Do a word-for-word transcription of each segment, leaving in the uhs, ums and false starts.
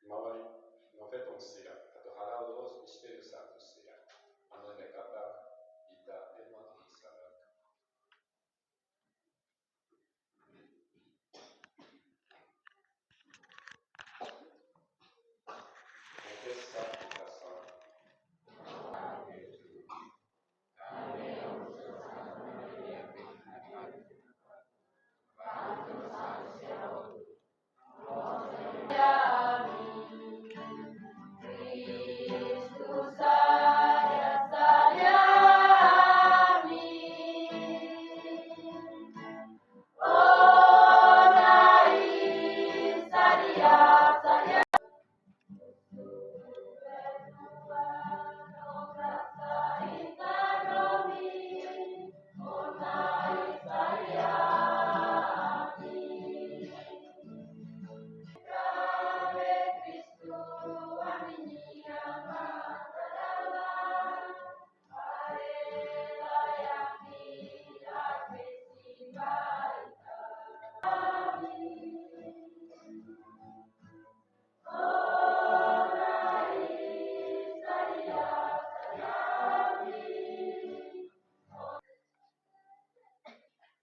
Maun, no feton sira, atu hala'o loos Espíritu Santu sira. Anu ne katak, ita ema anu sadak. Esa ita sa.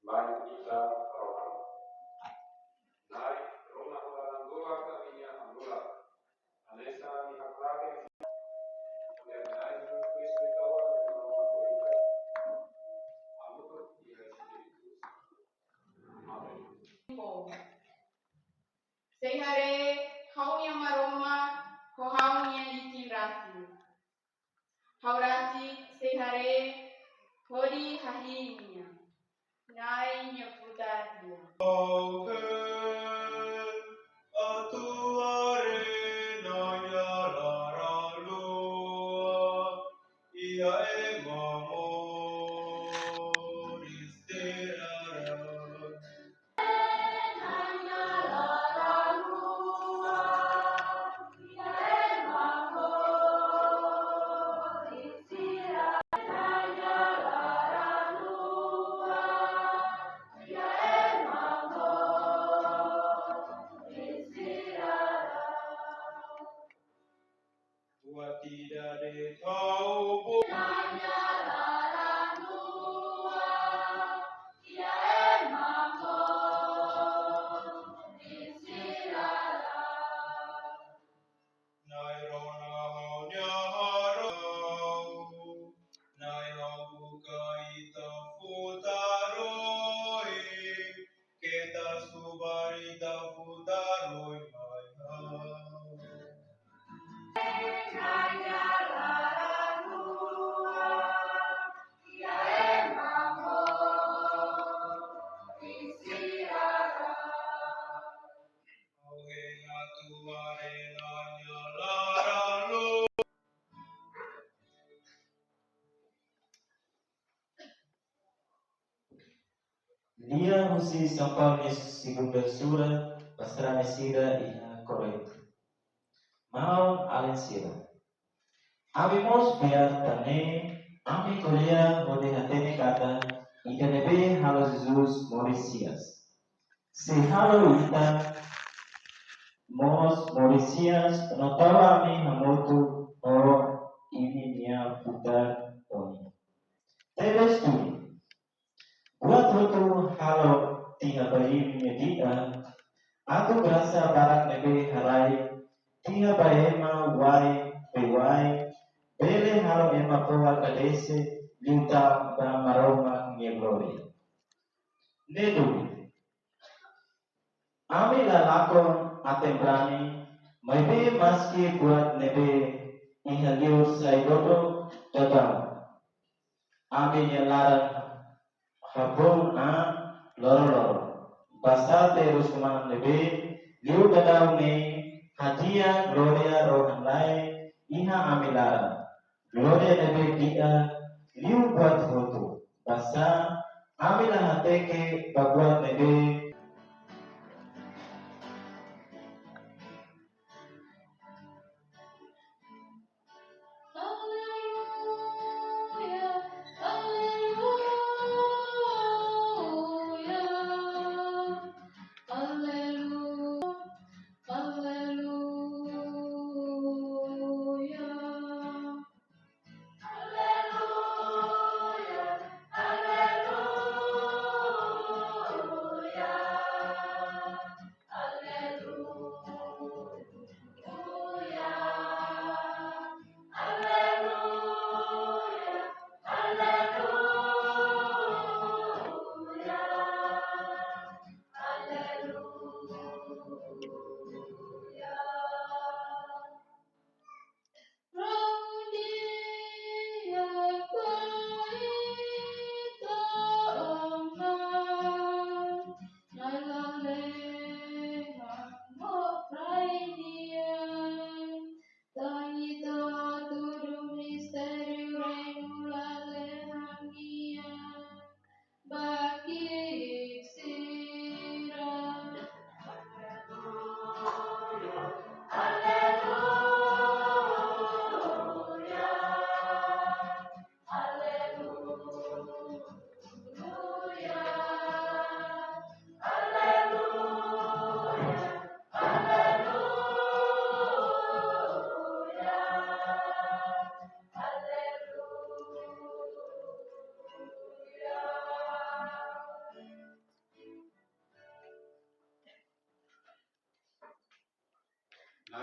Mai ita rona. Na'i, rona ho laran-luak ami-nia an-luak. Hanesan ami haklaken, Na'i Jesus Kristu, Ita-Boot, Ita-Boot, Ita-Boot. Hamutuk iha Espíritu Santu. Amen. Sei haree ha'u-nia Maromak ho ha'u-nia isin rasik. Ha'u rasik sei haree hodi hahi'i nia. Na'i nia futar tiha. Oke, atu haree Na'i nia laran-luak, iha ema moris sira laran. Buat ida de'it ha'u bo- Na'i rona ha'u-nia harauk, Na'i ha'u buka Ita futar oin, keta subar Ita futar oin mai ha'u. Ha'u hein atu haree Na'i nia laran-luak. Lia husi São Paulo nia segunda surat ba sarani sira iha Korintu. Maun-alin sira, ami mós biar tan ne'e, ami ko'alia hodi hatene katak ida ne'ebé halo Jesus moris hi'as, sei halo ita mós moris hi'as no tau ami hamutuk ho imi-nia futar oin. Tebes duni, buat hotu halo tiha ba imi-nia di'ak, atu grasa barak ne'ebé halai tiha ba ema wa'in be wa'in, bele halo ema fó agradese liután ba Maromak nia glória. Ne'e duni, ami la lakon aten-brani, maibé maski buat ne'ebé iha li'ur sai dodok daudaun, ami-nia laran haboon an loroloron. Basá terus mak ne'ebé liu daudaun ne'e hadi'a glória rohan-laek iha ami laran. Glória ne'ebé di'ak liu buat hotu. Basá ami la hateke ba buat ne'ebé. Aleluia, aleluia, aleluia, aleluia.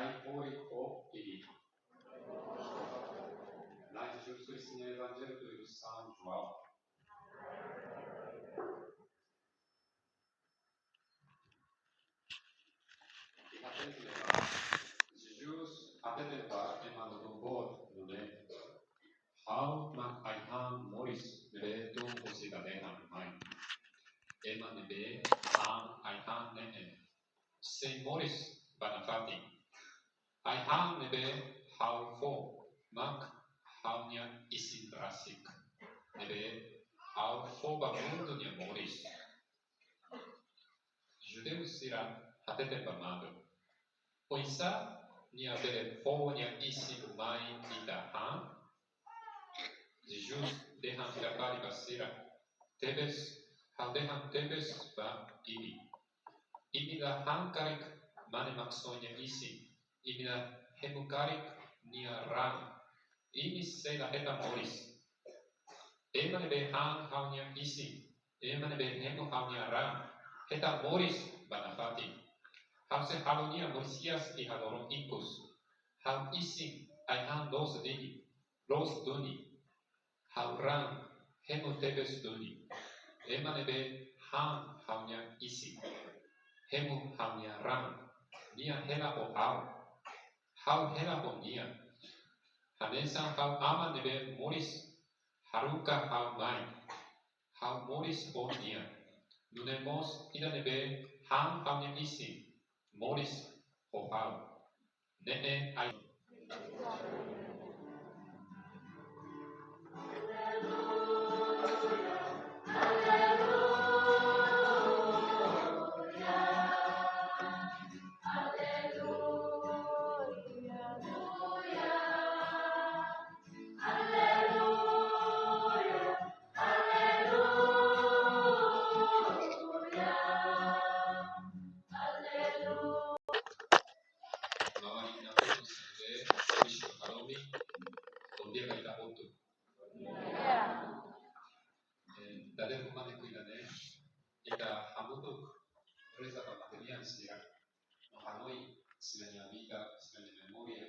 Ai, oi, o, i. Na'i Jesus tuir São Evangelho tuir São João. Iha tempu ne'ebá, Jesus hatete ba ema lubun boot nune'e: Ha'u mak ai-han moris ne'ebé tun husi lalehan mai. Ema ne'ebé han ai-han ne'e sei moris ba nafatin. Ai-han ne'ebé ha'u fó mak ha'u-nia isin rasik, ne'ebé ha'u fó ba mundu nia moris. Judeu sira hatete ba Malu: Oinsá nia bele fó nia isin mai ita han? Jesus dehan fila fali ba sira: Tebes, ha'u dehan tebes ba imi: Imi la han karik Mane Maksoin nia isin, imi la hemu karik nia raan, imi sei la hetan moris. Ema ne'ebé han ha'u-nia isin, ema ne'ebé hemu ha'u-nia raan, hetan moris ba nafatin. Ha'u sei halo nia moris hi'as iha loron ikus. Ha'u isin ai-han loos duni, loos duni. Ha'u raan hemu tebes duni. Ema ne'ebé han ha'u-nia isin, hemu ha'u-nia raan, nia hela ho ha'u, ha'u hela ho nia. Hanesan ha'u Aman ne'ebé moris haruka ha'u mai, ha'u moris ho nia, nune'e mós ida ne'ebé han ha'u-nia isin, moris ho ha'u. Ne'e ai. Maun Inácio, José, Luis Bartolomé, bom dia, Gaita Otto. Eh, dale rumah ne kuida ne, ita hamutuk reza ba matebian sira, no hanoin sira-nia vida, sira-nia memória.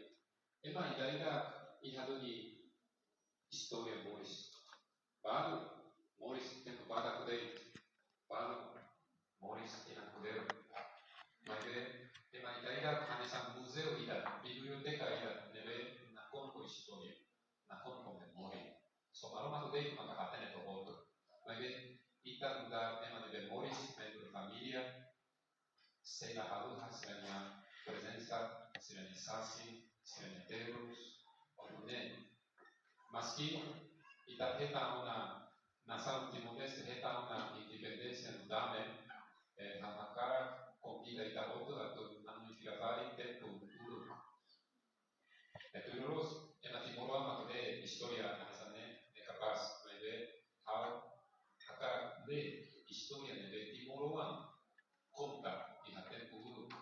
Ema ida-idak iha duni istória moris. Balu moris tempu badak de'it, balu moris iha kudero. Maibé, ema ida-idak hanesan muzeu ida, biblioteka ida, ne'ebé nakonu ho istória, nakonu ho memória. Só Maromak de'it maka hatene to'o hotu. Maibé, ita nu'udar ema ne'ebé moris, membru família, sei la haluha sira-nia prezensa, sira-nia sasin, sira-nia terus, nune'e. Maski ita hetan ona, nasaun Timor-Leste hetan ona independénsia no dame, eh, ha'u hakarak konvida ita hotu atu hanoin fila fali tempu uluk. Entaun, ema timoroan mak lee istória hanesan ne'e, ne'e kapás, maibé ha'u hakarak lee istória ne'ebé timoroan konta iha tempu uluk.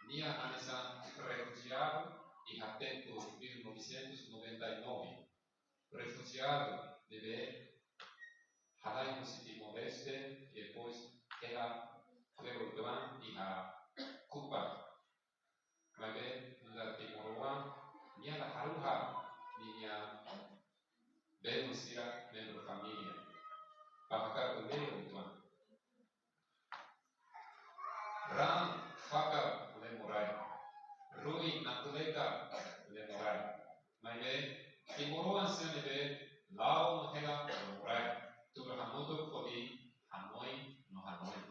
Nia hanesan refujiadu iha tempu mil novecentos e noventa e nove. Refujiadu ne'ebé halai husi Timor-Leste, depois hela fero doan iha Kuba. Maibé nu'udar timoroan, nia la haluha ninia belun sira, membru família. Ha'u hakarak lee uitoan. Raan fakar lemo rai, ruin naktuka lemo rai. Maibé timoroan sira ne'ebé la'o no hela lemo rai, tuur hamutuk hodi hanoin no hanoin.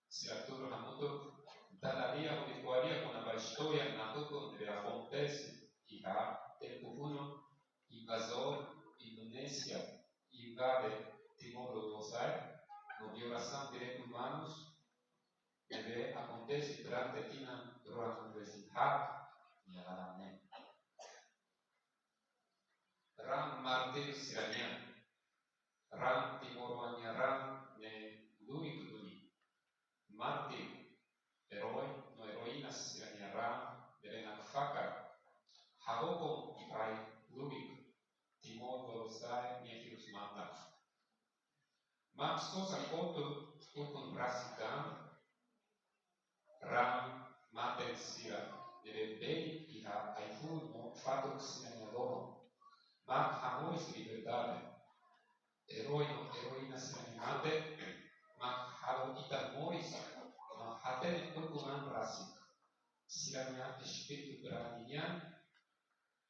Sira tuur hamutuk dada lia hodi ko'alia kona-ba istória nakukun ne'ebé akontese iha tempu uluk, invazór Indonézia invade Timor Lorosa'e, no violasaun direitus umanus ne'ebé akontese durante tinan ruanulu-resin haat nia laran ne'e. Raan mártir sira-nian, raan timoroan nia raan ne'e lulik duni. Mártir, erói no eroína sira-nia raan ne'ebé nakfakar, habokon rai lulik Timor Lorosa'e nia hirus-matan. Mak sosa kotuk ukun rasik an, raan mate sira ne'ebé iha ai-fuun no fatuk sira-nia domo, mak hamoris liberdade. Erói no eroína sira-nia mate mak halo ita moris no hatene uluk oan rasik. Sira-nia espíritu berani nian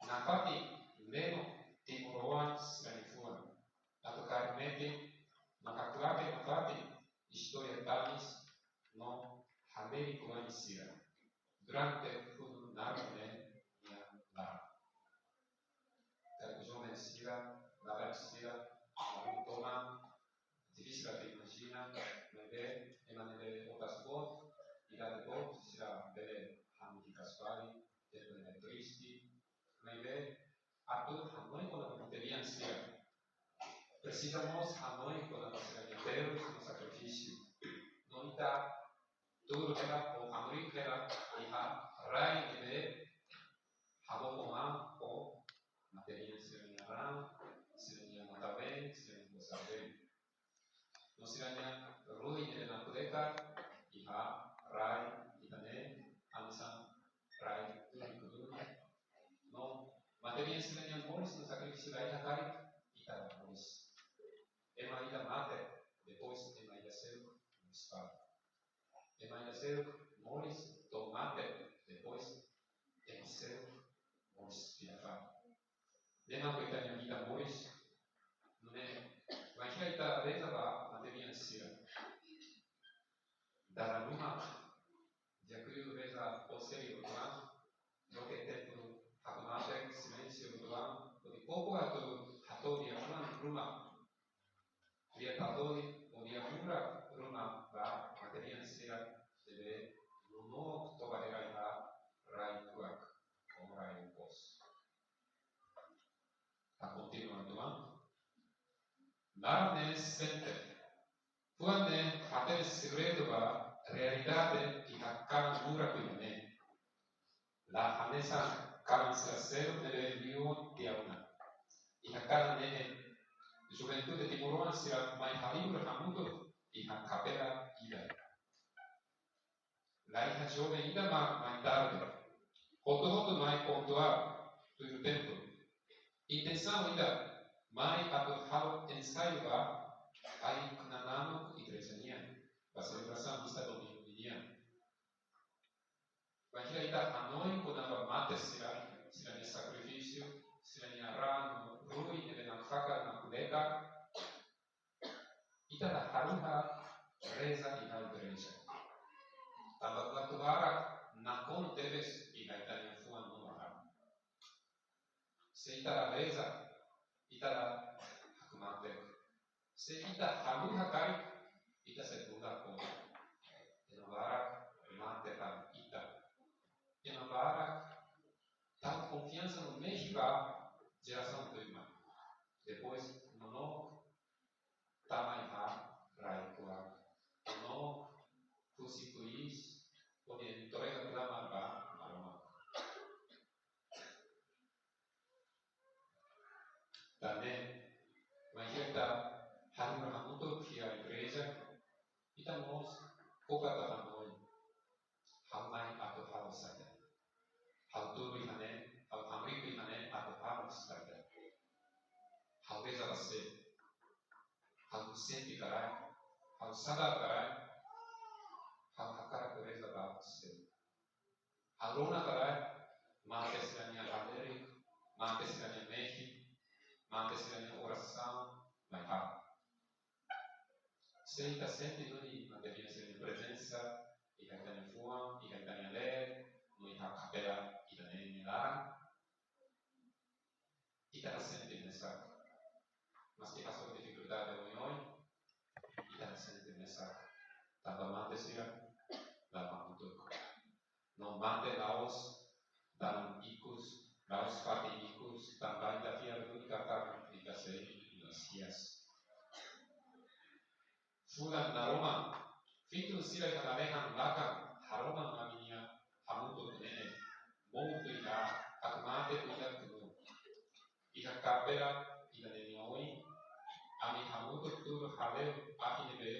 nafatin leno timoroan sira-nia fuan. Atu kaer metin no haklaken nafatin istória tanis no hamriik-oan sira durante funun naruk ne'e nia laran. Karik joven sira, labarik sira, lalika toman, difisil atu imajina, maibé ema ne'ebé otas boot, idade boot, sira bele hanoin hikas fali, tempu ne'ebé triste, maibé atu hanoin kona-ba mate-bian sira, presiza mós hanoin kona-ba sira-nia terus no sakrifísiu. No ita tuur hela, ou hamriik hela iha rai ne'ebé habokon an ho mate-bian sira-nia raan, sira-nia matan-been, sira-nia kosar-been. No sira-nia ruin ne'ebé nakdeka iha rai ita-nia hanesan rai tuur duni. No mate-bian sira-nia moris no sakrifísiu laiha karik ita la moris. Ema ida mate, depois ema ida seluk moris fali. Ema ida seluk moris to'o mate, depois ema seluk moris fila fali. Ne'e mak ita-nia vida moris. Nune'e, bainhira ita reza ba mate-bian sira, dala ruma, di'ak liu reza Osério uitoan, loke tempu hakmatek, silénsiu uitoan, hodi koko atu hato'o lia-fuan ruma, lia-tatoli ou lia-murak ruma ba mate-bian sira ne'ebé nonook toba hela iha rai kuak ou rai ukos. Ita kontinua uitoan. Laran ne'e sente. Fuan ne'e hatene segredu ba realidade iha kalan murak ida-ne'e. La hanesan kalan sira seluk ne'ebé liu tiha ona. Iha kalan ne'e, juventude timoroan sira mai halibur hamutuk iha kapela ida. Laiha joven ida mak mai tarde. Hotu-hotu mai pontuál, tuir tempu. Intensaun ida mai atu halo ensaiu ba ai-knananuk igreja nian, ba selebrasaun misa domingu nian. Bainhira ita hanoin kona-ba mate sira, sira-nia sakrifísiu, sira-nia raan no ruin ne'ebé nakfakar nakdeka, ita la haruka reza iha igreja. Tanba waktu barak nakonu tebes iha ita-nia fuan no laran. Se ita la reza, ita la hakmatek. Se ita haruka karik, ita sei buka kona. Ema barak mate ba ita. Ema barak tau konfiansa no mehi ba jerasaun tuirmai. Depois, nonook tama iha rai kuak. Nonook husi kuis, hodi entrega klamar ba Maromak. Tan ne'e, bainhira ita halibur hamutuk iha igreja, ita mós koko atu hanoin. Ha'u mai atu halo saida? Ha'u tuur iha ne'e, ha'u hamriik iha ne'e atu halo saida? Ha'u reza ba sé? Ha'u sente ka lae? Ha'u sadar ka lae? Ha'u hakarak reza ba sé? Ha'u rona ka lae mate sira-nia halerik, mate sira-nia mehi, mate sira-nia orasaun mai ha'u? Se ita sente duni mate-bian sira-nia prezensa iha ita-nia fuan, iha ita-nia leet, no iha kapela ita-nia laran, ita la sente mesak. Maski hasoru difikuldade oioin, ita la sente mesak. Tanba mate sira la hamutuk. No mate la'ós dalan ikus, la'ós fatin ikus, tanba ita fiar duni katak ita sei iha hi'as. Fulan naroman, fitun sira iha lalehan lakan haroman ami-nia hamutuk ne'e, mout iha hakmatek ida kunu. Iha kapela ida-ne'e nia oin, ami hamutuk tuur hale'u ahi ne'ebé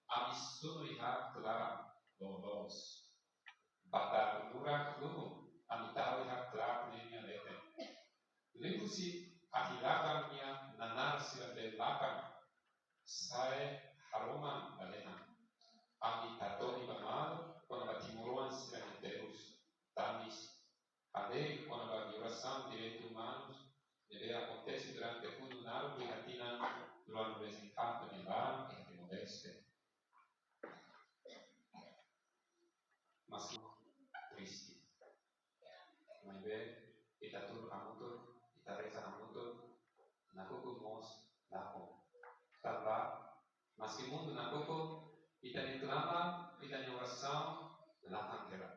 ami sunu iha klaran loloos. Batar murak lumun, Husi ahi lakan nia nanar sira-nia lakan sai haroman lalehan. Ami tatoli ba malu kona-ba timoroan sira-nia terus, tanis, halerik kona-ba violasaun direitus umanus ne'ebé akontese durante funu naruk iha tinan rua ruanulu-resin-haat nia laran iha Timor-Leste. Maski triste, maibé ita tuur hamutuk, ita reza hamutuk, nakukun mós lakon. Tanba maski mundu nakukun, ita-nia klamar, ita-nia orasaun lakon hela.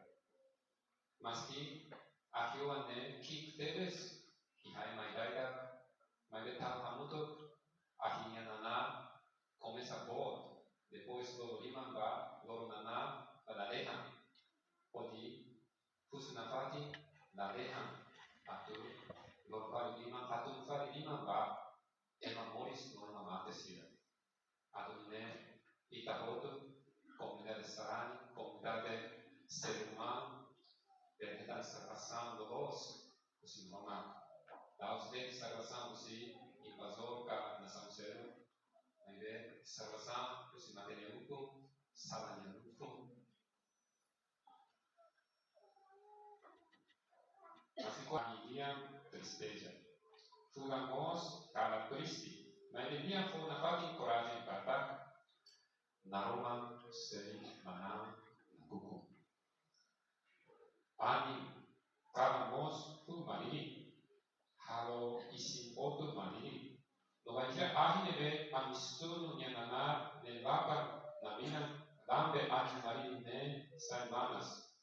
Maski ahi oan ne'e ki'ik tebes iha ema ida-idak, maibé tau hamutuk, ahi nia nanar komesa boot, depois loro liman ba, loro nanar ba lalehan. Hodi husu nafatin lalehan, atu loro fali liman, atu fali liman ba ema moris no ema mate sira. Atu nune'e ita hotu, komunidade sarani, komunidade ser umanu, bele hetan salvasaun loloos husi Maromak. La'ós de'it salvasaun husi invazór ka nasaun seluk, maibé salvasaun husi mate nia ukun, sala nia ukun. Maski ho ami-nia tristeza, fulan mós kala triste, maibé nia fó nafatin korajen katak Naroman sei manán nakukun. Anin, kala mós funu malirin, halo isin-otun malirin. No bainhira ahi ne'ebé ami sunu nia nanar ne'e lakan, namina, lambe anin malirin ne'e sai manas.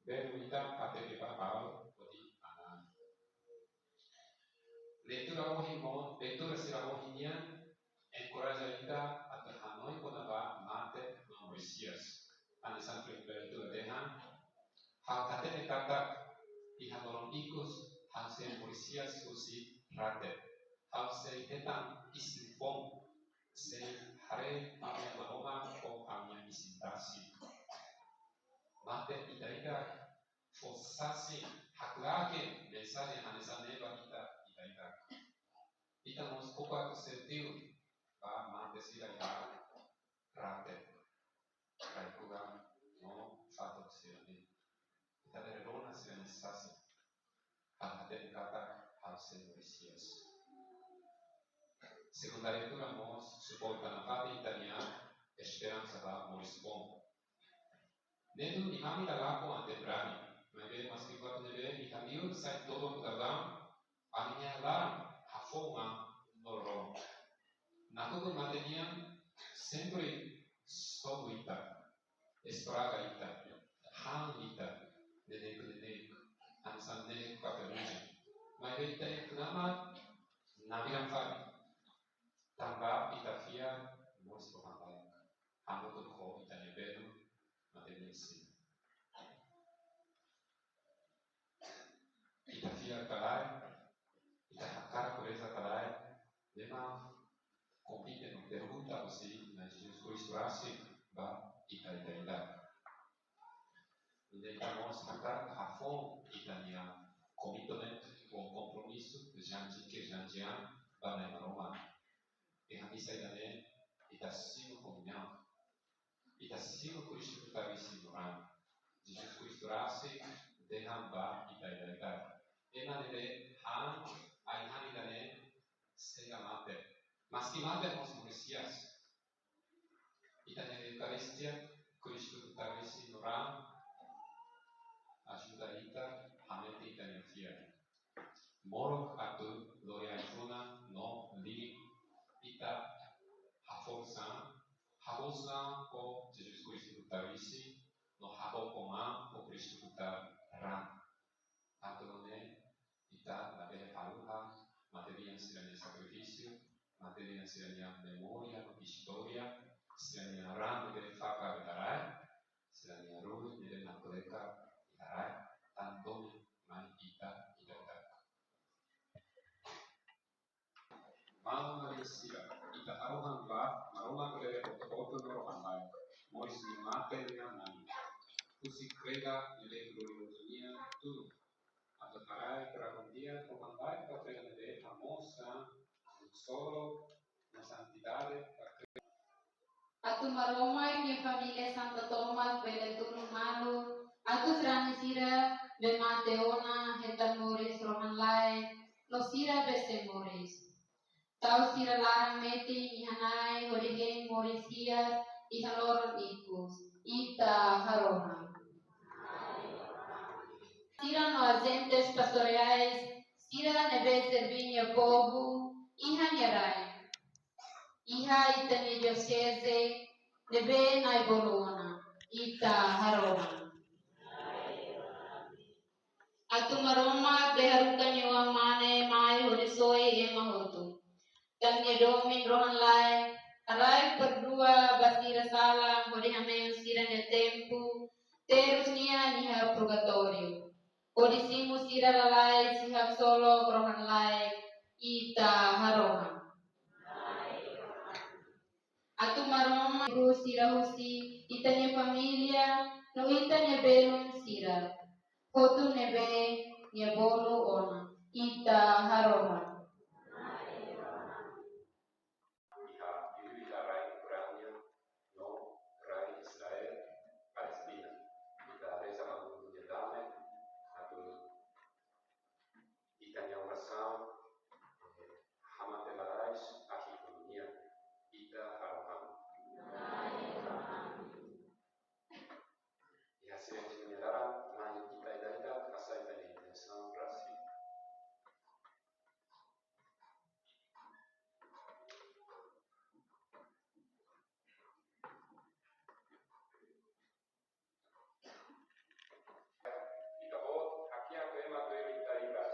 Bele ita hateke ba ha'u hodi anai. Leitura ohin mós, leitura sira ohin nian enkoraja ita atu hanoin kona-ba mate no moris hi'as. Hanesan primeiru leitura dehan, ha'u hatene katak iha loron ikus ha'u sei moris hi'as husi rate. Ha'u sei hetan isin foun, sei haree ha'u-nia Maromak ho ha'u-nia isin tasi. Mate ida-idak fó sasin, haklaken mensajen hanesan ne'e ba ita ida-idak. Ita mós koko atu sentidu ba mate sira iha rate, rai-kuak no fatuk sira-ne'e. Ita bele rona sira-nia sasin. Ha'u hatene katak ha'u sei moris hi'as. Segunda leitura mós suporta nafatin ita-nia esperansa ba moris foun. Ne'e duni ami la lakon ante brani, maibé maski fatuk ne'ebé iha liur sai tolok dalan, ami-nia laran hafoun an no loron. Nakukun mate nian sempre sobu ita, estraga ita, hanu ita, ne'e de'it, ne'e de'it, hanesan ne'e kapeluja. Maibé ita-nia klamar nabilan fali, tanba ita fiar mós lohan barak, hamutuk ho ita-nia belun, mate nian sira. Ita fiar ka lae, ita hakarak reza ka lae, ne'e mak konvite no pergunta husi Na'i Jesus Kristu rasik ba ita, ita, ita. Ita mós hakarak hafoun ita-nia komitmentu ou kompromisu, janji, ke janji an ba Na'i Maromak. Iha misa ida-ne'e, ita simu komuñaun. Ita simu Kristu Tarsila no raan. Jesus Kristu rasik dehan ba ita, ita, ita. Ema ne'ebé han ai-han ida-ne'e sei la mate. Maski mate mós moris hi'as. Ita-nia Eukaristia, Kristu Tarsila no raan, ajuda ita, aumenta ita-nia fiar. Molok atu lori ai-funan no lirik ita hafoun sira, hafoun sira ho Jesus Kristu Tarsila, no hafoun kona-ba Kristu Tarsila raan. Atu nune'e ita labele haluha mate-bian sira-nia sakrifísiu, mate-bian sira-nia memória no istória, sira-nia raan ne'ebé fakar iha rai, sira-nia ruru ne'ebé naklekat iha rai, tanba ne'e mai ita, ita, ita. Maun-alin sira, ita harohan ba Maromak ne'ebé hotu-hotu no rohan-laek, moris no mate nia Na'i. Husik prega ne'ebé gloriozu nian tulun, atu haraik rahun-di'ak rohan-laek ba prega ne'ebé Solo na santidade, atu Maromak nia família Santa Tomas bele tulun malu, atu sarani sira be mate ona hetan moris rohan-laek, no sira be sei moris. Tau sira laran metin iha Na'i hodi hein moris hi'as iha loron ikus. Ita harohan. Sira no ajentes pastoriais, sira ne'ebé serví nia povu iha nia rai, iha ita-nia dioseze ne'ebé Na'i bolu ona. Ita harohan. Atu Maromak be haruka nia Oan-Mane mai hodi soi ema hotu. Tan nia domin rohan-laek, haraik perdua ba sira sala hodi hamean sira-nia tempu terus nian iha purgatóriu. Hodi simu sira lalais iha ksolok rohan-laek. Ita harohan. Atu Maromak hili sira husi ita-nia família no ita-nia belun sira hotu ne'ebé nia bolu ona. Ita harohan. Iha, iha rai Ucrânia no rai Israel, Palestina. Ita reza ba mundu nia dame, atu ita-nia orasaun, eh, hamate lalais, ahi ekonomia. Ita harohan. Iha silensiu nia laran, mai ita ida-idak hasai ita-nia intensaun rasik. Ita-boot hakiak ema tuir ita ribas.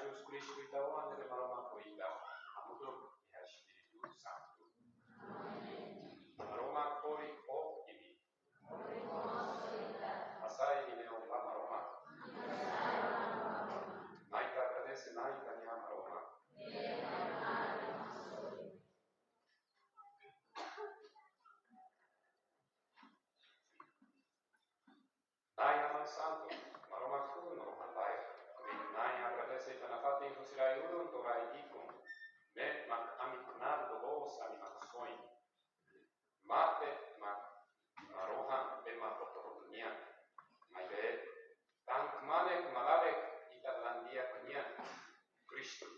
Jesus Kristu ita-nia Oan, ne'ebé Maromak fó ita hamutuk iha Espíritu Santu. Maromak fó imi. Hasai imi-nia oan ba Maromak. Mai ita agradese Na'i ita-nia Maromak. Na'i Aman Santu, Maromak funu no Maromak barak. Imi-nia Na'i agradese ita nafatin husi rai-ulun to'o rai-ikun. Me'et mak ami knaar, dolores ami mak soin. Mate mak, mak rohan, be mak hotu-hotu nian. Maibé tan kmanek malalek ita la'en di'ak nian, Kristu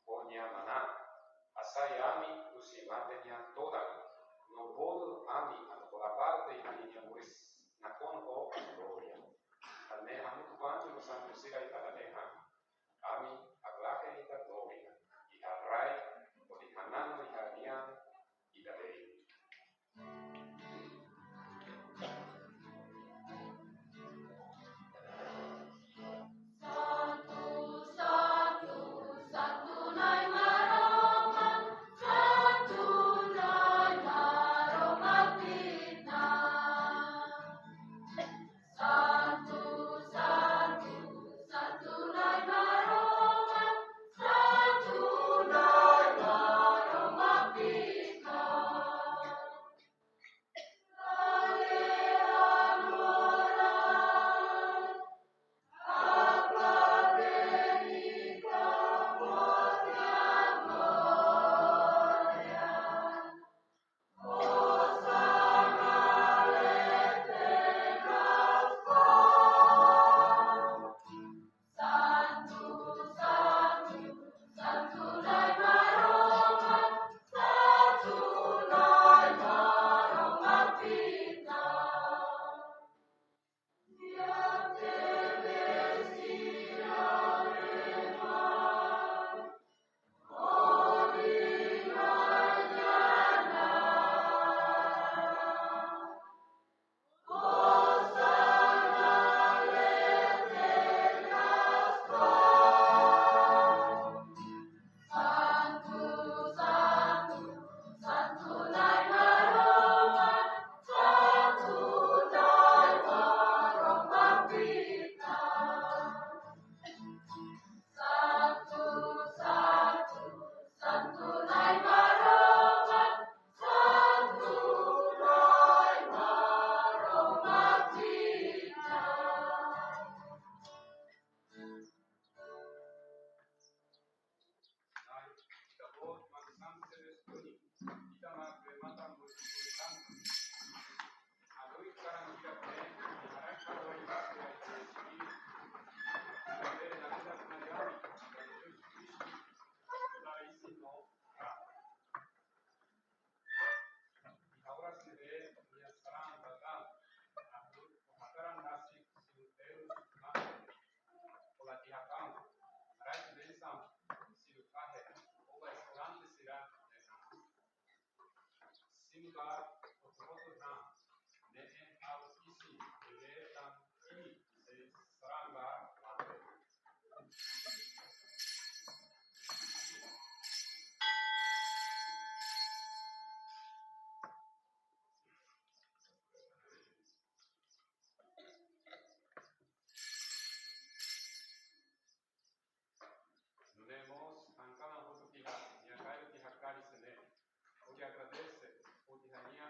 fó nia manán, hasai ami husi mate nia todan, no bolu ami atu hola parte iha ninia moris nakonu ho glória. Tan ne'e hamutuk ho anju no santu sira ita la dehan, ami aklake ita domin iha rai, hodi hananu iha nian ita de'it. Santu, Santu, Santu Na'i Maromak, Santu Na'i Maromak ita. Santu, Santu, Santu Na'i Maromak, Santu Na'i Maromak ita. Santu, Santu, Santu Na'i Maromak, Santu Na'i Maromak ita. Na'i, ita-boot mak santu sebe suni, ita mak remata muitu santu. Aloik karang ida pe, arranka doi bas ida pe sini. Ita pe na vida kuna yami, Jesus Kristu, ita isi no. Ita oras ne'ebé nia sarang ba tan, atu hakarak rasik simu terus mate. Hola tiha kamu, rai bensaun, simu kahe, oba eskolante sira, ne'e. Simu ba hotu-hotu tan, ne'e ha'u isi, ne'ebé tan imi sei sarang ba mate. Nune'e mós, han kalan hotu tiha, nia kaer tiha karik ne'e. Hodi agradese, hodi hania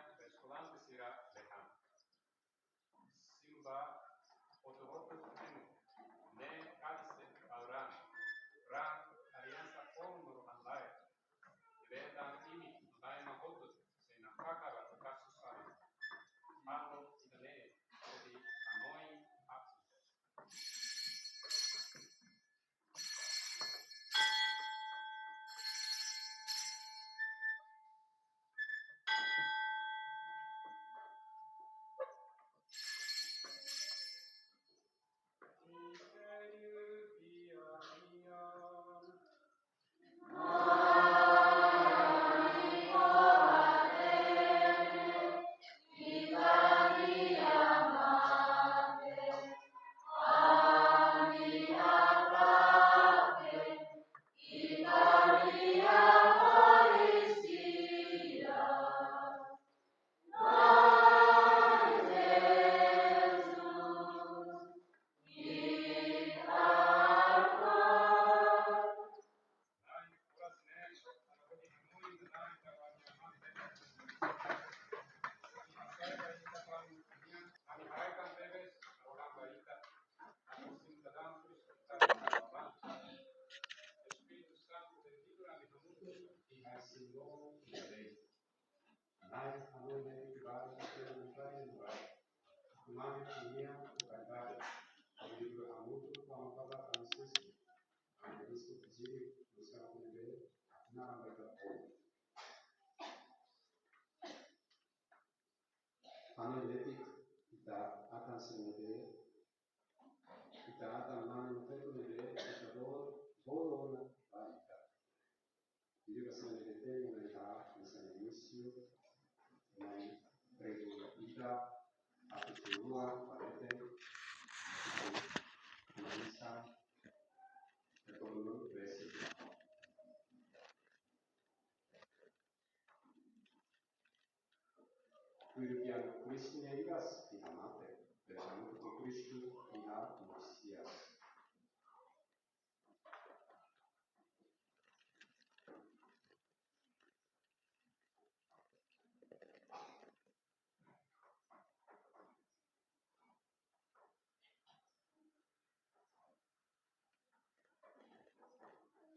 Nai, anu ne'e ke baru kita mencari yang baik. Kemana dunia bukan baik. Jadi hamutuk Papa Francisco, Francisco Kecil, bisa aku beri, aku nak mereka pun. Anu netik, ita akan senede, ita akan manu feto ne'ebé ita bolu, bolu ona ba ita. Jadi, basta ne'ebé ita, basta inísiu, mai regu ita, atu semua, palete, atu analisa, ekonomi, presidente. Kristian Kristian iras iha mate, pero hamutuk ho Kristu iha Mesias.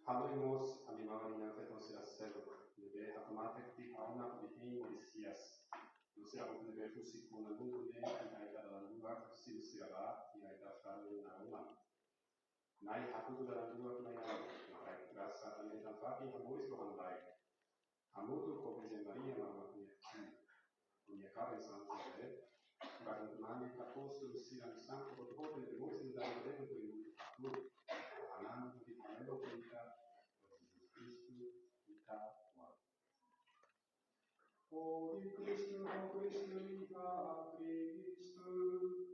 Halo irmãos, ami-nia maun-alin feton sira seluk, ne'ebé hakmatek tiha ona ho bihin Mesias. No sira hotu ne'ebé husik ona mundu ne'e, iha ita dalan rua, simu sira ba, iha ita fali na uma. Nai hatudu dalan rua mai ami, no haraik grasa ami-nia fatin hamoris ho an lai. Hamutuk ho Virjen Maria Mama nia, nia kaben Santa Maria, barak mane apóstolu sira no santu hotu-hotu ne'ebé mós nia dalan rua ho ibu aku. Anan di panelo kita, Jesus Kristu, ita wa. Ó Kristu, ó Kristu, iha Kristu,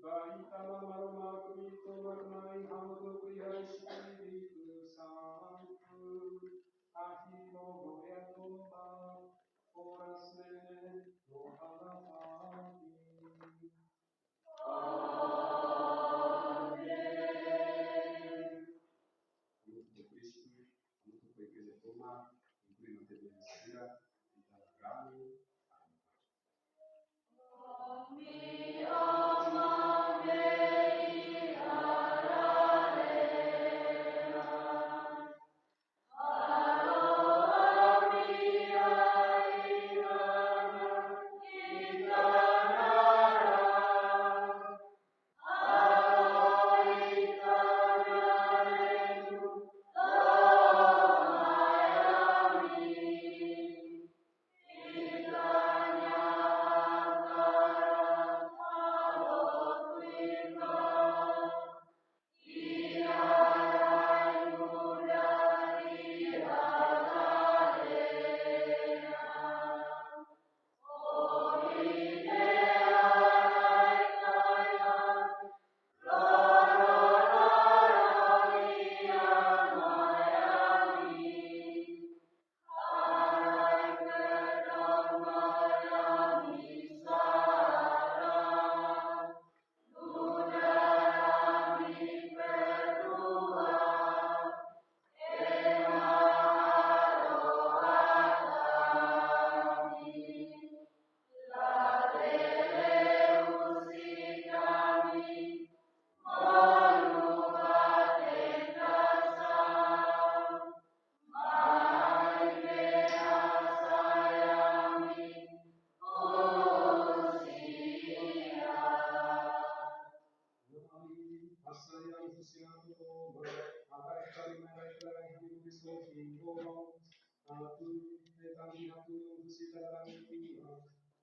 ba ita Maromak Kristu, Maromak hamutuk ho Espíritu Santu. Agi no glória tomak, oras ne'e no iha fatin. Amen. Hamutuk ho Kristu, hamutuk ho igreja tomak, inklui matebian sira, ita rami.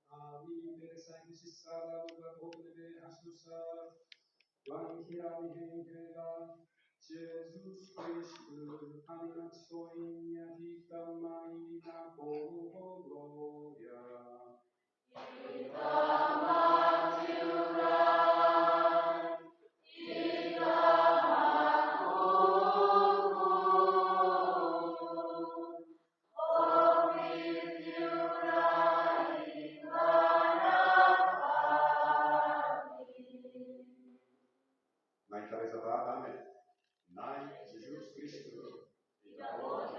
Ami bele sai husi sala buat hotu ne'ebé hasosa. Tuan, iha ami hein hela, Jesus Kristu, ami-nia Na'i, ita mai hela ho glória. Ita mai tiurai, ita mai hukum. Mai ita reza ba Amen. Na'i Jesus Kristu, ita-boot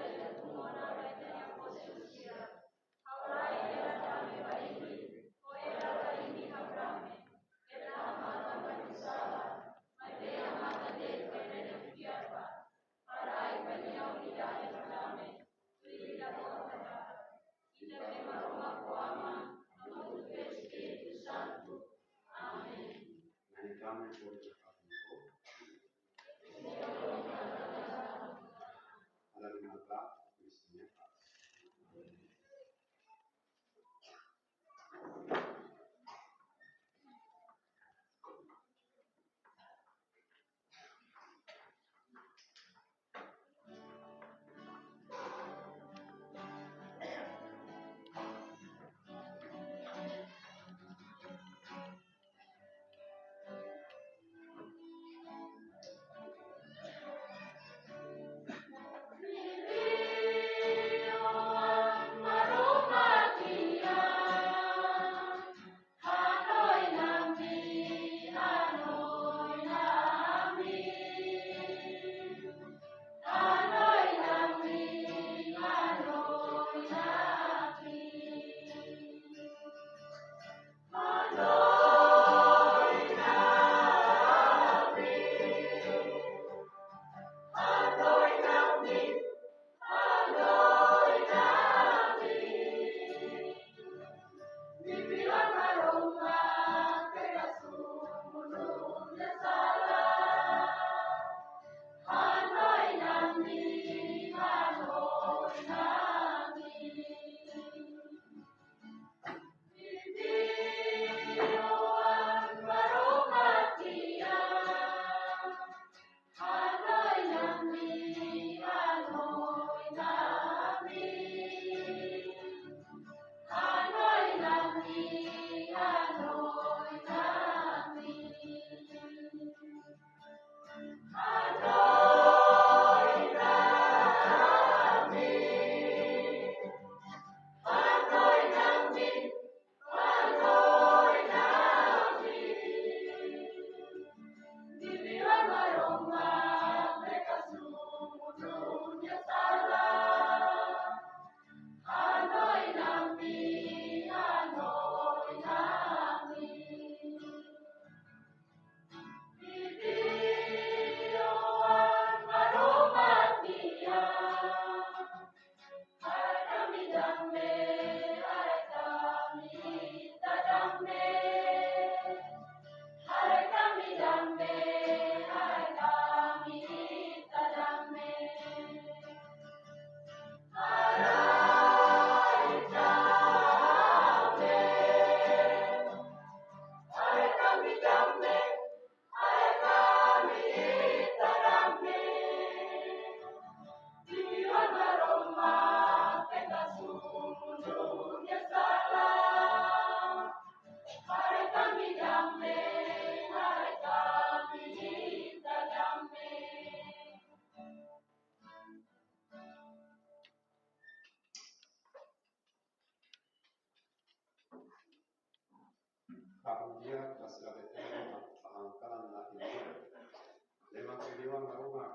Maromak,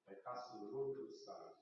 bai kasi mundu sasán.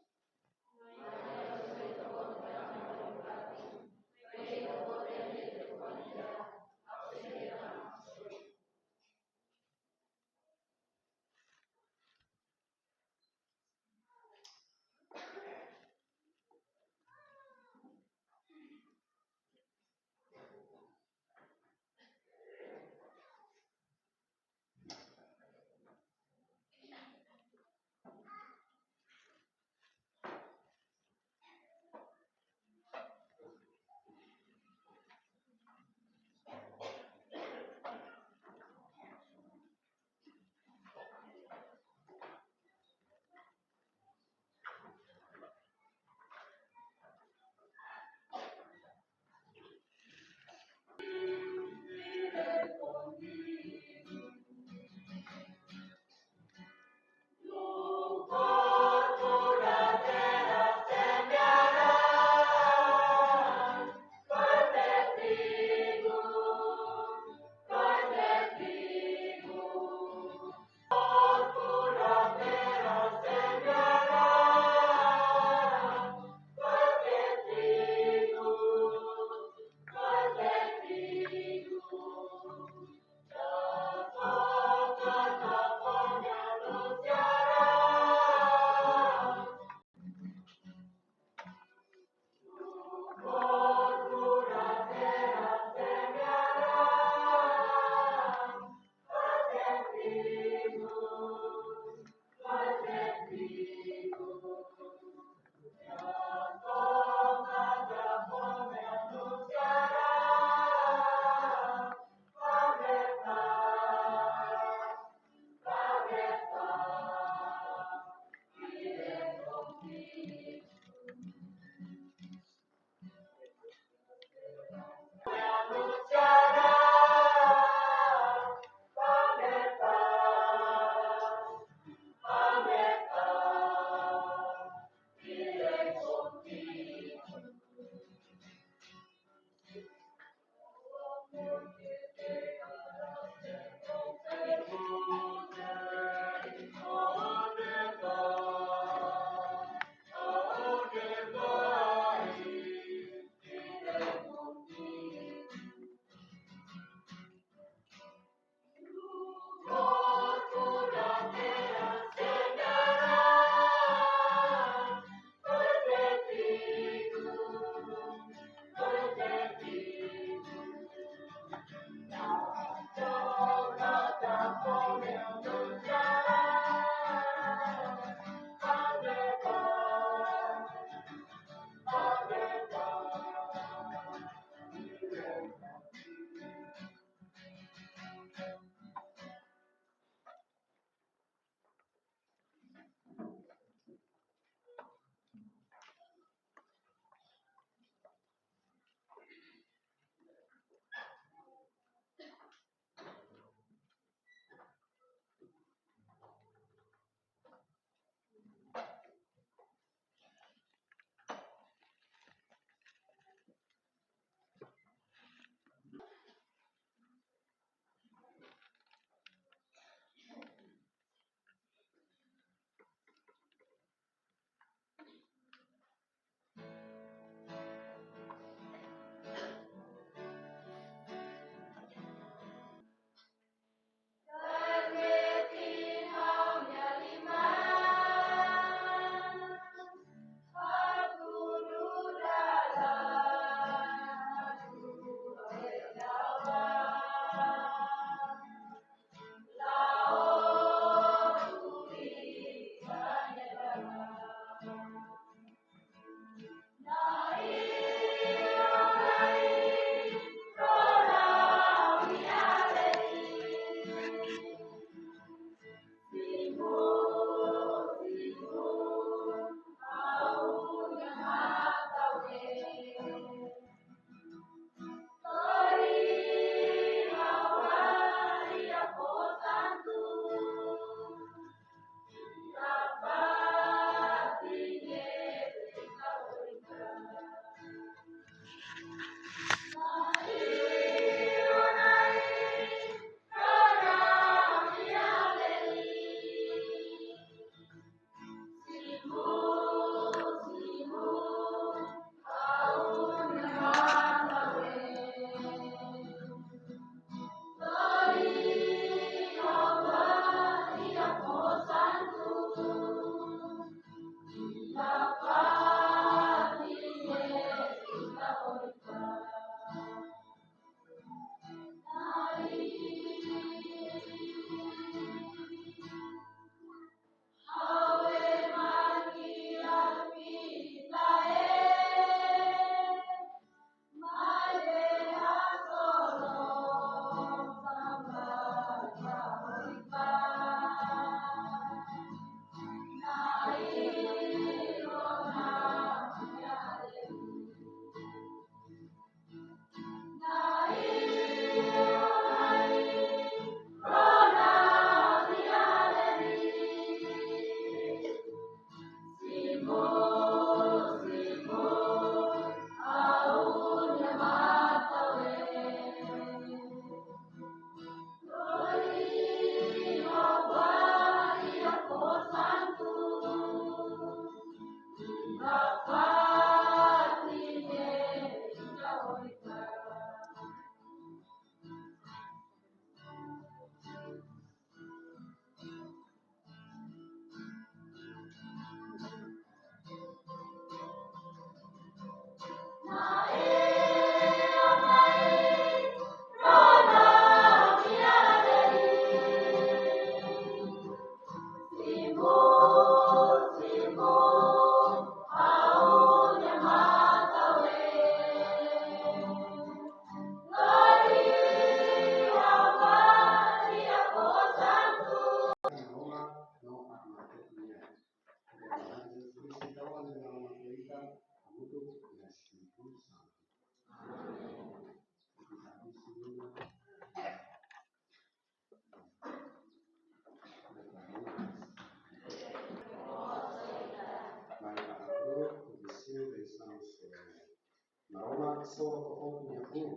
Maromak, soru ho Ho-nia hun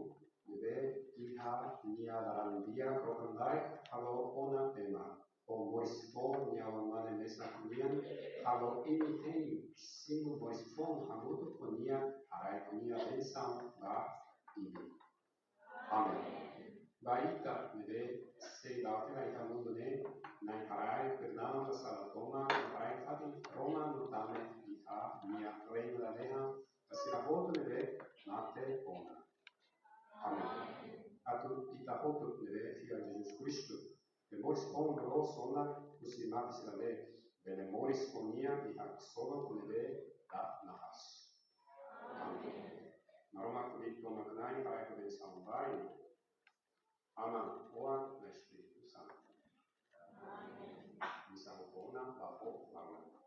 ne'ebé iha nia laran di'ak rona-na'in, halo ona ema ho moris foun nia mane mesak nian, halo imi hein simu moris foun hamutuk ho nia, haraik nia bensaun ba imi. Amen. Ba ita ne'ebé sei la'o tiha ona iha mundu ne'e, Na'i haraik perdaun ba sala tomak, haraik fatin rona no tame iha nia reinu lalehan ba sira hotu ne'ebé mate ona. Amen. Atu ita hotu ne'ebé fiar Jesus Kristu, ne'ebé moris foun loloos ona husi mate sira ne'e, bele moris ho nia iha ksolok ne'ebé la na'as. Amen. Maromak kbiit tomak Na'i, haraik bensaun ba imi. Aman, Oan no Espíritu Santu. Amen. Bensaun ona ba fó ba Maromak.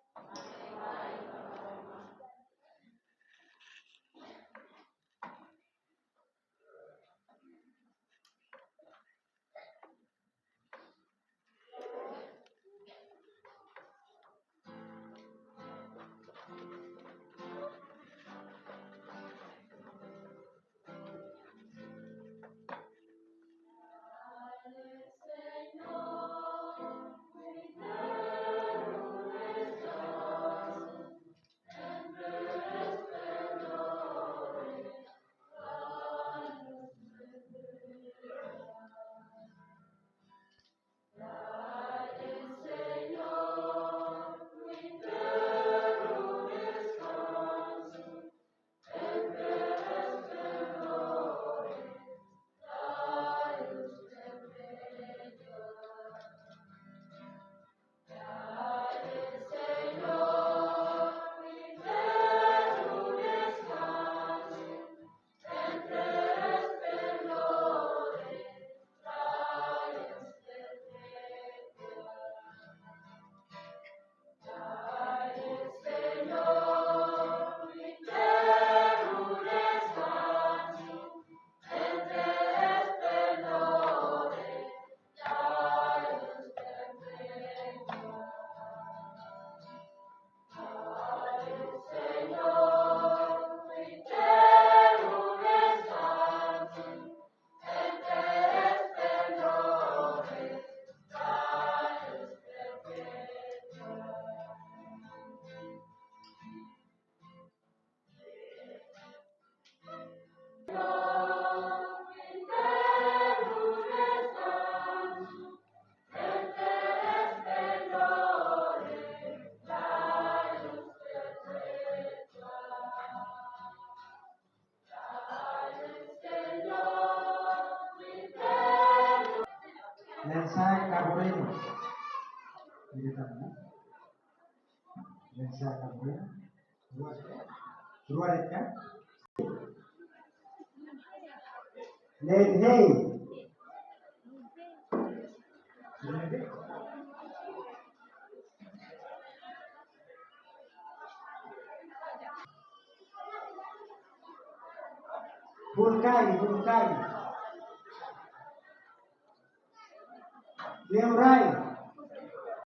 Lensa Kabureno. Ini kan, ya? Lensa Kabureno. Rua, rua dekat. Lenhei. Hulkai, Hulkai. Leurai,